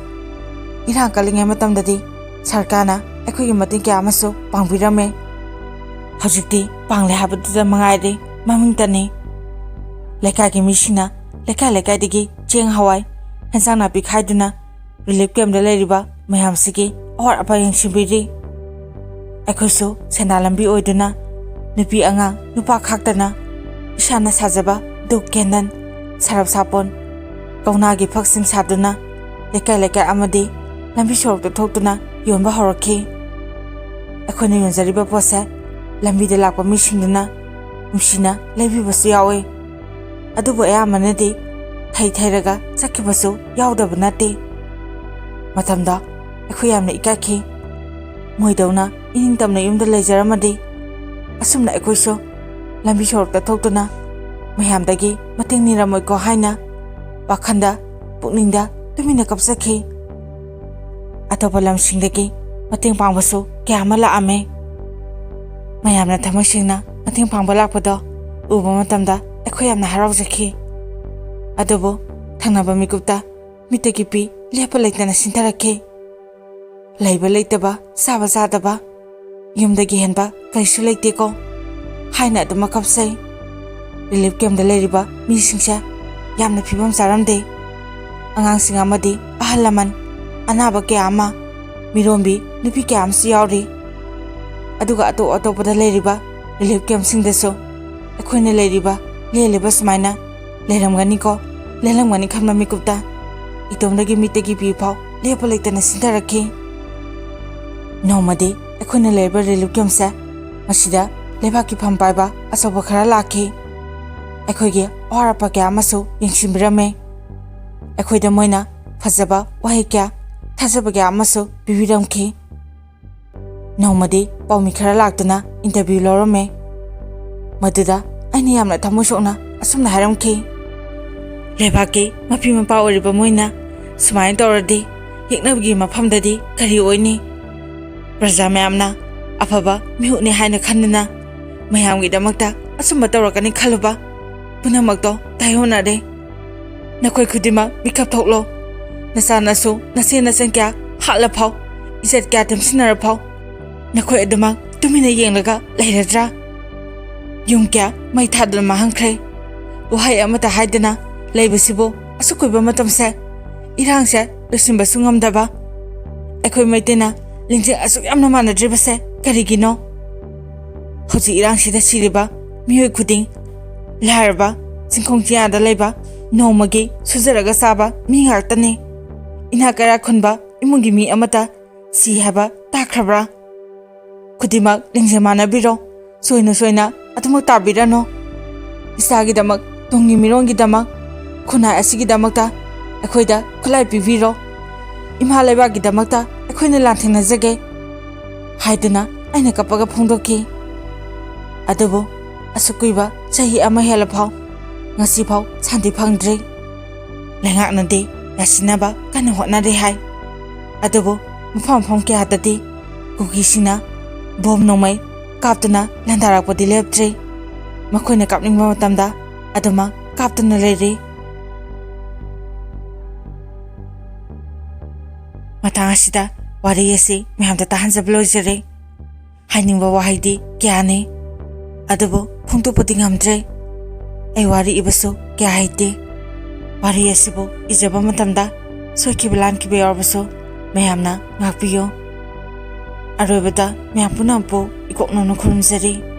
ꯏꯔꯥꯡ ꯀꯜꯂꯤꯉꯩ ꯃꯇꯝꯗꯗꯤ ꯁꯔꯀꯥꯔꯅ ꯑꯩꯈꯣꯏꯒꯤ ꯃꯇꯦꯡ ꯀꯌꯥ ꯑꯃꯁꯨ ꯄꯥꯡꯕꯤꯔꯝꯃꯦ꯫ ꯍꯧꯖꯤꯛꯇꯤ ꯄꯥꯡꯂꯦ ꯍꯥꯏꯕꯗꯨꯗ ꯃꯉꯥꯏꯔꯦ, ꯃꯃꯤꯡꯇꯅꯤ꯫ ꯂꯩꯀꯥꯏꯒꯤ ꯃꯤꯁꯤꯡꯅ ꯂꯩꯀꯥꯏ ꯂꯩꯀꯥꯏꯗꯒꯤ ꯆꯦꯡ, ꯍꯋꯥꯏ, ꯍꯦꯟꯖꯥꯡ ꯅꯥꯄꯤ ꯈꯥꯏꯗꯨꯅ ꯔꯤꯂꯤꯐ ꯀꯦꯝꯞꯇ ꯂꯩꯔꯤꯕ ꯃꯌꯥꯝꯁꯤꯒꯤ ꯑꯋꯥꯠ ꯑꯄꯥ ꯌꯦꯡꯁꯤꯟꯕꯤꯔꯤ꯫ ꯑꯩꯈꯣꯏꯁꯨ ꯁꯦꯟꯗꯥ ꯂꯝꯕꯤ ꯑꯣꯏꯗꯨꯅ ꯅꯨꯄꯤ ꯑꯉꯥꯡ ꯅꯨꯄꯥ ꯈꯥꯛꯇꯅ ꯏꯁꯥꯅ ꯁꯥꯖꯕ ꯙꯨꯞ, ꯀꯦꯟꯗꯜ, ꯁꯔꯞ ꯁꯥꯄꯣꯟ, ꯀꯧꯅꯥꯒꯤ ꯐꯛꯁꯤꯡ ꯁꯥꯗꯨꯅ ꯂꯩꯀꯥꯏ ꯂꯩꯀꯥꯏ ꯑꯃꯗꯤ ꯂꯝꯕꯤ ꯁꯣꯔꯣꯛꯇ ꯊꯣꯛꯇꯨꯅ ꯌꯣꯟꯕ ꯍꯧꯔꯛꯈꯤ꯫ ꯑꯩꯈꯣꯏꯅ ꯌꯣꯟꯖꯔꯤꯕ ꯄꯣꯠꯁꯦ ꯂꯝꯕꯤꯗ ꯂꯥꯛꯄ ꯃꯤꯁꯤꯡꯗꯨꯅ ꯅꯨꯡꯁꯤꯅ ꯂꯩꯕꯤꯕꯁꯨ ꯌꯥꯎꯏ꯫ ꯑꯗꯨꯕꯨ ꯑꯌꯥꯝꯕꯅꯗꯤ ꯊꯩ ꯊꯩꯔꯒ ꯆꯠꯈꯤꯕꯁꯨ ꯌꯥꯎꯗꯕ ꯅꯠꯇꯦ꯫ ꯃꯇꯝꯗ ꯑꯩꯈꯣꯏ ꯌꯥꯝꯅ ꯏꯀꯥꯏꯈꯤ꯫ ꯃꯣꯏꯗꯧꯅ ꯏꯅꯤꯡꯇꯝꯅ ꯌꯨꯝꯗ ꯂꯩꯖꯔꯝꯃꯗꯤ ꯑꯁꯨꯝꯅ ꯑꯩꯈꯣꯏꯁꯨ ꯂꯝꯕꯤ ꯁꯣꯔꯣꯛꯇ ꯊꯣꯛꯇꯨꯅ ꯃꯌꯥꯝꯗꯒꯤ ꯃꯇꯦꯡ ꯅꯤꯔꯝꯃꯣꯏꯀꯣ ꯍꯥꯏꯅ ꯋꯥꯈꯜꯗ, ꯄꯨꯛꯅꯤꯡꯗ ꯇꯨꯃꯤꯟꯅ ꯀꯞꯆꯈꯤ꯫ ꯑꯇꯣꯞꯄ ꯂꯝꯁꯤꯡꯗꯒꯤ ꯃꯇꯦꯡ ꯄꯥꯡꯕꯁꯨ ꯀꯌꯥ ꯑꯃ ꯂꯥꯛꯑꯝꯃꯦ꯫ ꯃꯌꯥꯝꯅ ꯊꯃꯣꯏ ꯁꯦꯡꯅ ꯃꯇꯦꯡ ꯄꯥꯡꯕ ꯂꯥꯛꯄꯗꯣ ꯎꯕ ꯃꯇꯝꯗ ꯑꯩꯈꯣꯏ ꯌꯥꯝꯅ ꯍꯔꯥꯎꯖꯈꯤ꯫ ꯑꯗꯨꯕꯨ ꯊꯪꯅꯕ ꯃꯤꯀꯨꯞꯇ ꯃꯤꯠꯇꯒꯤ ꯄꯤ ꯂꯦꯞꯄ ꯂꯩꯇꯅ ꯁꯤꯟꯊꯔꯛꯈꯤ꯫ ꯂꯩꯕ ꯂꯩꯇꯕ, ꯆꯥꯕ ꯆꯥꯗꯕ, ꯌꯨꯝꯗꯒꯤ ꯍꯦꯟꯕ ꯀꯔꯤꯁꯨ ꯂꯩꯇꯦꯀꯣ ꯍꯥꯏꯅ ꯑꯗꯨꯃꯛ ꯀꯞꯆꯩ꯫ ꯔꯤꯂꯤꯐ ꯀꯦꯝꯞꯇ ꯂꯩꯔꯤꯕ ꯃꯤꯁꯤꯡꯁꯦ ꯌꯥꯝꯅ ꯐꯤꯕꯝ ꯆꯥꯔꯝꯗꯦ꯫ ꯑꯉꯥꯡꯁꯤꯡ ꯑꯃꯗꯤ ꯑꯍꯜ ꯂꯃꯟ, ꯑꯅꯥꯕ ꯀꯌꯥ ꯑꯃ, ꯃꯤꯔꯣꯝꯕꯤ ꯅꯨꯄꯤ ꯀꯌꯥ ꯑꯃꯁꯨ ꯌꯥꯎꯔꯤ꯫ ꯑꯗꯨꯒ ꯑꯇꯣꯞ ꯑꯇꯣꯞꯄꯗ ꯂꯩꯔꯤꯕ ꯔꯤꯂꯤꯐ ꯀꯦꯝꯞꯁꯤꯡꯗꯁꯨ ꯑꯩꯈꯣꯏꯅ ꯂꯩꯔꯤꯕ, ꯂꯦꯜꯂꯤꯕ ꯁꯨꯃꯥꯏꯅ ꯂꯩꯔꯝꯒꯅꯤꯀꯣ, ꯂꯦꯜꯂꯝꯒꯅꯤ ꯈꯟꯕ ꯃꯤꯀꯨꯞꯇ ꯏꯇꯣꯝꯗꯒꯤ ꯃꯤꯠꯇꯒꯤ ꯄꯤ ꯐꯥꯎ ꯂꯦꯞꯄ ꯂꯩꯇꯅ ꯁꯤꯟꯊꯔꯛꯈꯤ꯫ ꯅꯣꯡꯃꯗꯤ ꯑꯩꯈꯣꯏꯅ ꯂꯩꯔꯤꯕ ꯔꯤꯂꯤꯐ ꯀꯦꯝꯞꯁꯦ, ꯃꯁꯤꯗ ꯂꯩꯕꯥꯛꯀꯤ ꯐꯝ ꯄꯥꯏꯕ ꯑꯆꯧꯕ ꯈꯔ ꯂꯥꯛꯈꯤ꯫ ꯑꯩꯈꯣꯏꯒꯤ ꯑꯋꯥꯠ ꯑꯄꯥ ꯀꯌꯥ ꯑꯃꯁꯨ ꯌꯦꯡꯁꯤꯟꯕꯤꯔꯝꯃꯦ꯫ ꯑꯩꯈꯣꯏꯗ ꯃꯣꯏꯅ ꯐꯖꯕ ꯋꯥꯍꯩ ꯀꯌꯥ, ꯊꯥꯖꯕ ꯀꯌꯥ ꯑꯃꯁꯨ ꯄꯤꯕꯤꯔꯝꯈꯤ꯫ ꯅꯣꯡꯃꯗꯤ ꯄꯥꯎꯃꯤ ꯈꯔ ꯂꯥꯛꯇꯨꯅ ꯏꯟꯇꯔꯚ꯭ꯌꯨ ꯂꯧꯔꯝꯃꯦ꯫ ꯃꯗꯨꯗ ꯑꯩꯅ ꯌꯥꯝꯅ ꯊꯃꯣꯏ ꯁꯣꯛꯅ ꯑꯁꯨꯝꯅ ꯍꯥꯏꯔꯝꯈꯤ, "ꯂꯩꯕꯥꯛꯀꯤ ꯃꯄꯤ ꯃꯄꯥ ꯑꯣꯏꯔꯤꯕ ꯃꯣꯏꯅ ꯁꯨꯃꯥꯏꯅ ꯇꯧꯔꯗꯤ ꯌꯦꯛꯅꯕꯒꯤ ꯃꯐꯝꯗꯗꯤ ꯀꯔꯤ ꯑꯣꯏꯅꯤ? ꯄ꯭ꯔꯖꯥ ꯃꯌꯥꯝꯅ ꯑꯐꯕ ꯃꯤꯍꯨꯠꯅꯤ ꯍꯥꯏꯅ ꯈꯟꯗꯨꯅ ꯃꯌꯥꯝꯒꯤꯗꯃꯛꯇ ꯑꯆꯨꯝꯕ ꯇꯧꯔꯛꯀꯅꯤ ꯈꯜꯂꯨꯕ ꯄꯨꯝꯅꯃꯛꯇꯣ ꯇꯥꯏꯑꯣꯟꯅꯔꯦ꯫ ꯅꯈꯣꯏ ꯈꯨꯗꯤꯡꯃꯛ ꯃꯤꯀꯞ ꯊꯣꯛꯂꯣ꯫ ꯅꯆꯥ ꯅꯁꯨ, ꯅꯆꯦ ꯅꯆꯟ ꯀꯌꯥ ꯍꯥꯠꯂ ꯐꯥꯎ, ꯏꯖꯠ ꯀꯌꯥ ꯇꯦꯝꯁꯤꯟꯅꯔ ꯐꯥꯎ, ꯅꯈꯣꯏ ꯑꯗꯨꯃꯛ ꯇꯨꯃꯤꯟꯅ ꯌꯦꯡꯂꯒ ꯂꯩꯔꯗ꯭ꯔꯥ? ꯌꯨꯝ ꯀꯌꯥ ꯃꯩ ꯊꯥꯗꯨꯅ ꯃꯥꯡꯍꯟꯈ꯭ꯔꯦ꯫ ꯋꯥꯍꯩ ꯑꯃꯠꯇ ꯍꯥꯏꯗꯅ ꯂꯩꯕꯁꯤꯕꯨ ꯑꯁꯨꯛ ꯀꯨꯏꯕ ꯃꯇꯝꯁꯦ ꯏꯔꯥꯡꯁꯦ ꯂꯣꯏꯁꯤꯟꯕꯁꯨ ꯉꯝꯗꯕ꯫ ꯑꯩꯈꯣꯏ ꯃꯩꯇꯩꯅ ꯂꯤꯡꯖꯦꯜ ꯑꯁꯨꯛ ꯌꯥꯝꯅ ꯃꯥꯟꯅꯗ꯭ꯔꯤꯕꯁꯦ ꯀꯔꯤꯒꯤꯅꯣ? ꯍꯧꯖꯤꯛ ꯏꯔꯥꯡꯁꯤꯗ ꯁꯤꯔꯤꯕ ꯃꯤꯑꯣꯏ ꯈꯨꯗꯤꯡ ꯂꯥꯏꯔꯕ, ꯆꯤꯡꯈꯣꯡ ꯆꯤꯌꯥꯗ ꯂꯩꯕ, ꯅꯣꯡꯃꯒꯤ ꯁꯨꯖꯔꯒ ꯆꯥꯕ ꯃꯤ ꯉꯥꯛꯇꯅꯤ꯫ ꯏꯅꯥꯛ ꯀꯩꯔꯥꯛ ꯈꯨꯟꯕ ꯏꯃꯨꯡꯒꯤ ꯃꯤ ꯑꯃꯠꯇ ꯁꯤ ꯍꯥꯏꯕ ꯇꯥꯈ꯭ꯔꯕ꯭ꯔꯥ? ꯈꯨꯗꯤꯡꯃꯛ ꯂꯤꯡꯖꯦꯜ ꯃꯥꯟꯅꯕꯤꯔꯣ꯫ ꯁꯣꯏꯅ ꯁꯣꯏꯅ ꯑꯗꯨꯃꯛ ꯇꯥꯕꯤꯔꯅꯨ꯫ ꯏꯆꯥꯒꯤꯗꯃꯛ, ꯇꯨꯡꯒꯤ ꯃꯤꯔꯣꯟꯒꯤꯗꯃꯛ, ꯈꯨꯟꯅꯥꯏ ꯑꯁꯤꯒꯤꯗꯃꯛꯇ ꯑꯩꯈꯣꯏꯗ ꯈꯨꯠꯂꯥꯏ ꯄꯤꯕꯤꯔꯣ꯫ ꯏꯃꯥ ꯂꯩꯕꯥꯛꯀꯤꯗꯃꯛꯇ ꯑꯩꯈꯣꯏꯅ ꯂꯥꯟꯊꯦꯡꯅꯖꯒꯦ" ꯍꯥꯏꯗꯨꯅ ꯑꯩꯅ ꯀꯞꯄꯒ ꯐꯣꯡꯗꯣꯛꯈꯤ꯫ ꯑꯗꯨꯕꯨ ꯑꯁꯨꯛ ꯀꯨꯏꯕ ꯆꯍꯤ ꯑꯃ ꯍꯦꯜꯂ ꯐꯥꯎ, ꯉꯁꯤ ꯐꯥꯎ ꯁꯥꯟꯇꯤ ꯐꯪꯗ꯭ꯔꯤ꯫ ꯂꯩꯉꯥꯛꯅꯗꯤ ꯌꯥꯁꯤꯟꯅꯕ ꯀꯟꯅ ꯍꯣꯠꯅꯔꯤ ꯍꯥꯏ꯫ ꯑꯗꯨꯕꯨ ꯃꯐꯝ ꯃꯐꯝ ꯀꯌꯥꯗꯗꯤ ꯀꯨꯀꯤꯁꯤꯡꯅ ꯕꯣꯝ ꯅꯣꯡꯃꯩ ꯀꯥꯞꯇꯨꯅ ꯂꯥꯟꯗꯥꯔꯛꯄꯗꯤ ꯂꯦꯞꯇ꯭ꯔꯤ꯫ ꯃꯈꯣꯏꯅ ꯀꯥꯞꯅꯤꯡꯕ ꯃꯇꯝꯗ ꯑꯗꯨꯃꯛ ꯀꯥꯞꯇꯨꯅ ꯂꯩꯔꯤ꯫ ꯃꯇꯥꯡ ꯑꯁꯤꯗ ꯋꯥꯔꯤ ꯑꯁꯤ ꯃꯌꯥꯝꯗ ꯇꯥꯍꯟꯖꯕ ꯂꯣꯏꯖꯔꯦ꯫ ꯍꯥꯏꯅꯤꯡꯕ ꯋꯥꯍꯩꯗꯤ ꯀꯌꯥꯅꯤ, ꯑꯗꯨꯕꯨ ꯐꯣꯡꯗꯣꯛꯄꯗꯤ ꯉꯝꯗ꯭ꯔꯦ꯫ ꯑꯩ ꯋꯥꯔꯤ ꯏꯕꯁꯨ ꯀꯌꯥ ꯍꯩꯇꯦ꯫ ꯋꯥꯔꯤ ꯑꯁꯤꯕꯨ ꯏꯖꯕ ꯃꯇꯝꯗ ꯁꯣꯏꯈꯤꯕ ꯂꯥꯟꯈꯤꯕ ꯌꯥꯎꯔꯕꯁꯨ ꯃꯌꯥꯝꯅ ꯉꯥꯛꯄꯤꯌꯨ꯫ ꯑꯔꯣꯏꯕꯗ ꯃꯌꯥꯝ ꯄꯨꯝꯅꯃꯛꯄꯨ ꯏꯀꯣꯛ ꯅꯧꯅ ꯈꯨꯔꯨꯝꯖꯔꯤ꯫